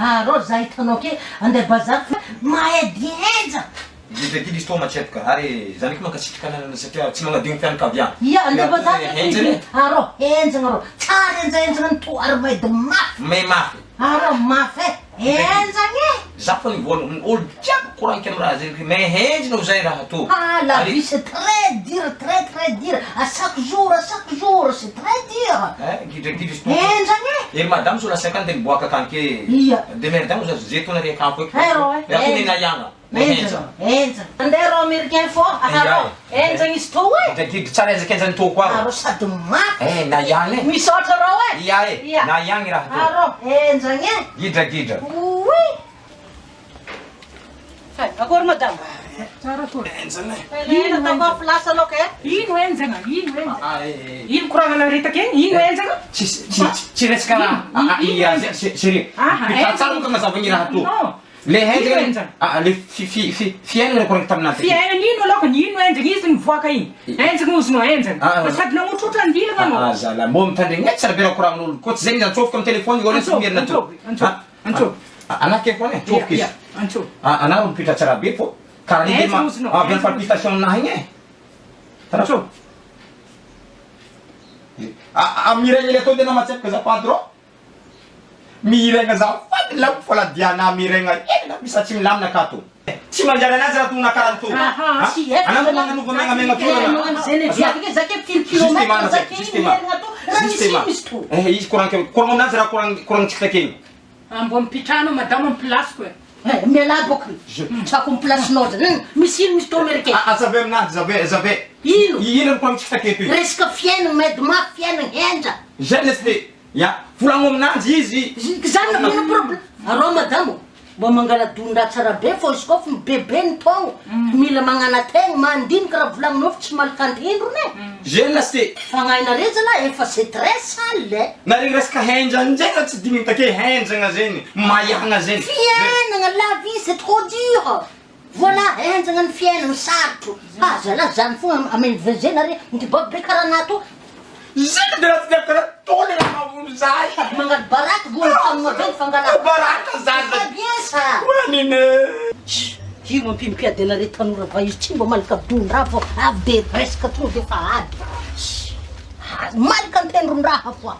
Arô za hitanao ke andeha bazary fa mahay dihenja. Gidragidra izy toa matsetoka ary za ndraiky mankasitraka anareo satria tsy magnadino fianakaviagna. Ia andeha bazary ndraiky arô henjagna arô tsara henjahenjagna ny toa ary maidy mafy. May mafy. Arô mafy e henjagna e. Za fa nivoalogna olo jiaby koragniko am raha zegny may henjagna ho zay raha tô. Ah la vie c'est très dur très très dur à chaque jour à chaque jour c'est très dur. Eh gidragidra izy toa. Henjagna e. Ery madame so lasa akany de niboaka akany ke. Ia. Demerde mo za ze tô nare akany koa. Hay rô e. Raha tô nenaiagna. Henjana, henjana. Andeha rô américain fô, aha rô. Henjana izy tô e. Tadidy tsara henjakenjany tô koa rô. Arô sady mafy. Eh, na ihany e. Misaotra rô e. Ia e. Ia. Na ihany raha tô. Arô, henjagna e. Gidragidra. Oui. Hay, akory madama. Tsara akory. Henjana e. Ela ataoko place aloka e. Ino henjagna, ino henjagna. Ah, eh, eh. Ino koragnana retaka egny, ino henjagna. Tsy, tsy, tsy resaka raha. Ah, ah, ia, chérie. Aha, Tsara tsara moka mazava ny raha tô. Non. Le henjagna ah le fi fi fi fiainana koragna taminah take. Fiainana ino aloha ny ino henjagna izy nivoaka igny. Henjagna ozy no henjagna. Fa sady namotrotra ny vilagna anao. Ah zalahy mbô mitandregna tsara be raha koragnan'olo koa tsy zegny izy antsôfoko amy téléphone io tsy mierina to. Antsôvy antsôvy. Anah ke foana e antsôfoko izy. Antsôvy. Anah ro mipetra tsara be fô karaha igny ma avy amy palpitation aminah igny e. Antsôvy. Ah miregny le atao de anah matsepaka azafady rô. Mihiregna azafady laoko fa la Diana mihiregna ela bisa tsy milamina akato. Tsy manjary anazy raha tonga karaha to. Anao mba magnanova megnamegna to Eh izy koragna koragna aminazy raha koragna koragnitsika takeny. Mbo mipitrano madama am place-ko e. Eh, mialà bôka. Tsako am place-nao zany. Misy ino misy to américain? Azavay aminazy zavay zavay. Ino? Ino ny koragnitsika taketo io? Resaka fiainagna, maidy mafy fiainagna, henja. Jeune sy Ya, volagno aminanjy izy. Zany no tena problème. Arô madamo, mba mangala dondraha tsara be fô izy koa fa bebe ny taogno, mila magnanategna, mandinika raha volagninao fa tsy malaka-tendrony e. Jeune sy. Fagnahinareo zalahy efa c'est très sale e. Nareo resaka henjana njay tsy dininy take henjagna zegny, maiagna zegny. Fiainagna, la vie c'est trop dur. Voilà, henjagna ny fiainagna, sarotro. Ah zalahy zany fogna ameno VG nareo, mikibaby be karaha anah tô. Zay de raha tsy de karaha tô le raha mamono za e. Sady mangalo baraky go ny trano maventy fangalana. Baraka za C'est pas bien ça. Hoanina e. Sh, io mampimpiady anareo tanora va izy tsy mba malaka don-draha fô avy de resaka tonga de efa ady. Sh, malaka an-tendron-draha foa.